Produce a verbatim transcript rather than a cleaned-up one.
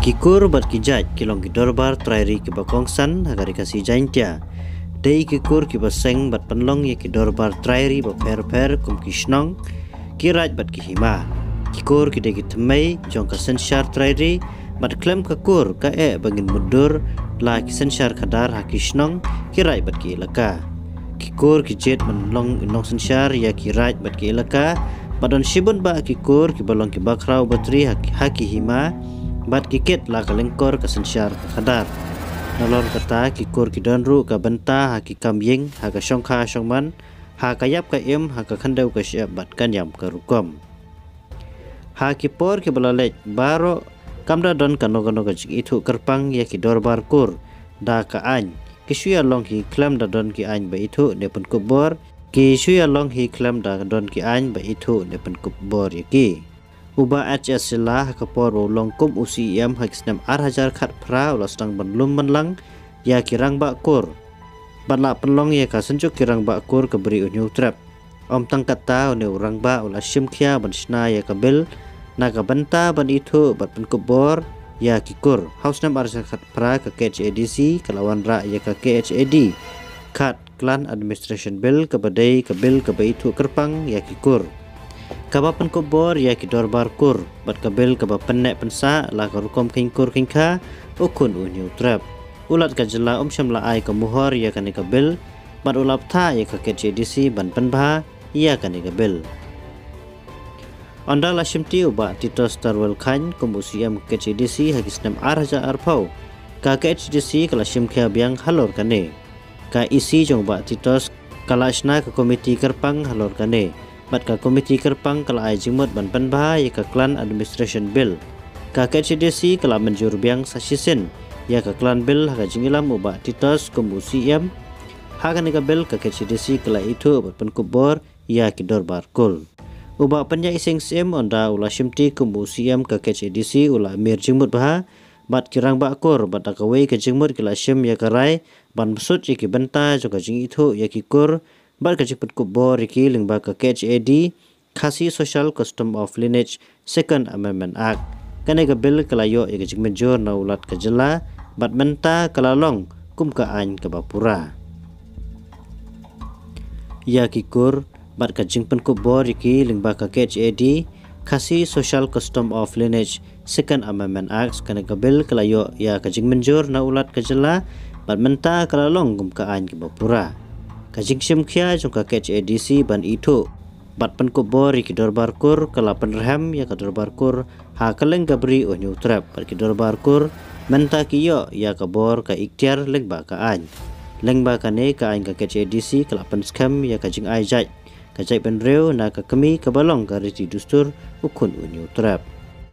Ki kur bad ki jait ki long ki dorbar trai ri kiba kongsan ha ka Ri Khasi Jaiñtia. Dei ki kur kiba seng bad pynlong ïa ki dorbar trai ri bapher bapher kum ki shnong, ki raid bad ki hima. Ki kur ki dei ki thymmei jong ka synshar trai ri, bad khlem ka kur ka eh ba ngin mutdur la ki synshar khadar ha ki shnong, ki raid bad ki elaka. Ki kur ki jied ban long i nongsynshar ïa ki raid bad ki elaka, bad don shibun bah ki kur kiba long kiba khraw batri ha ki, ha ki hima bad ki kit la ka lyngkor ka synshar ka khadar. Nalor kata, ki kur ki don ruh ka bynta ha ki kam ïing, ha ka shongkha shongman, ha ka ïap ka im, ha ka khyndew ka shyiap bad ka niam ka rukom. Ha ki por kiba la leit baroh, kam da don kano kano ka jingithuh kyrpang ïa ki dorbar kur da ka aiñ. Ki shu ïalong hi khlem da don ki aiñ ba ithuh ne pynkup bor. Ki shu ïalong hi khlem da don ki aiñ ba ithuh ne pynkup bor ïa ki. U Bah H S Shylla, ha ka por ba u long kum u C E M ha ki snem ar hajar khatphra, u la sdang ban lum ban lang ïa ki rangbah kur, bad la pynlong ïa ka Synjuk ki Rangbah Kur ka Bri U Hynñiewtrep. Ym tang katta, une u rangbah u la shim khia ban shna ïa ka bill na ka bynta ban ithuh bad pynkup bor ïa ki kur. Ha u snem ar hajar khatphra, ka K H A D C ka la wanrah ïa ka K H A D, Khad Clan Administration Bill, kaba dei ka bill kaba ithuh kyrpang ïa ki kur, kaba pynkup bor ïa ki dorbar kur, bad ka bill kaba pynneh pynsah la ka rukom kheiñ kur kheiñ kha u khun U Hynñiewtrep. U Lat ka jylla um shym la ai ka muhor ïa kane ka bill, bad u la bthah ïa ka K H A D C ban pynbha ïa kane ka bill. Ynda la shimti u Bah Titosstarwell Chyne kum u C E M ka K H A D C ha ki snem ar hajar arphew, ka K H A D C ka la shim khia biang halor kane. Ka E C jong u Bah Titosstarwell ka la shna ka komiti kyrpang halor kane, bad ka komiti kyrpang ka la ai jingmut ban pynbha ïa ka Clan Administration Bill. Ka K H A D C ka la mynjur biang sa shisien ïa ka Clan Bill ha ka jingïalam u Bah Titosstarwell kum u C E M. Ha kane ka bill, ka K H A D C ka la ithuh bad pynkup bor ïa ki dorbar kur. U Bah Pynïaid Sing Syiem, ynda u la shimti kum u C E M ka K H A D C, u la mir jingmut bha bad ki rangbah kur, bad da kawei ka jingmut ki la shim ïa ka rai ban bsut ïa ki bynta jong ka jingithuh ïa ki kur bad ka jingpynkup bor ïa ki lyngba ka K H A D, Khasi Social Custom of Lineage Second Amendment Act. Kane ka bill ka la ïoh ïa ka jingmynjur na u Lat ka jylla, bad mynta ka la long kum ka aiñ kaba pura. Ïa ki kur bad ka jingpynkup bor ïa ki lyngba ka K H A D, Khasi Social Custom of Lineage Second Amendment Act, kane ka bill ka la ïoh ïa ka jingmynjur na u Lat ka jylla, bad mynta ka la long kum ka aiñ kaba pura. Ka jingshim khia jong ka K H A D C ban ithuh bad pynkup bor ïa ki dorbar kur ka la pynrhem ïa ka dorbar kur ha kylleng ka Bri U Hynñiewtrep, bad ki dorbar kur mynta ki ïoh ïa ka bor ka iktiar lyngba ka aiñ. Lyngba kane ka aiñ, ka K H A D C ka la pynskhem ïa ka jingai jait, ka jaitbynriew na ka kmie kaba long ka riti dustur u khun U Hynñiewtrep.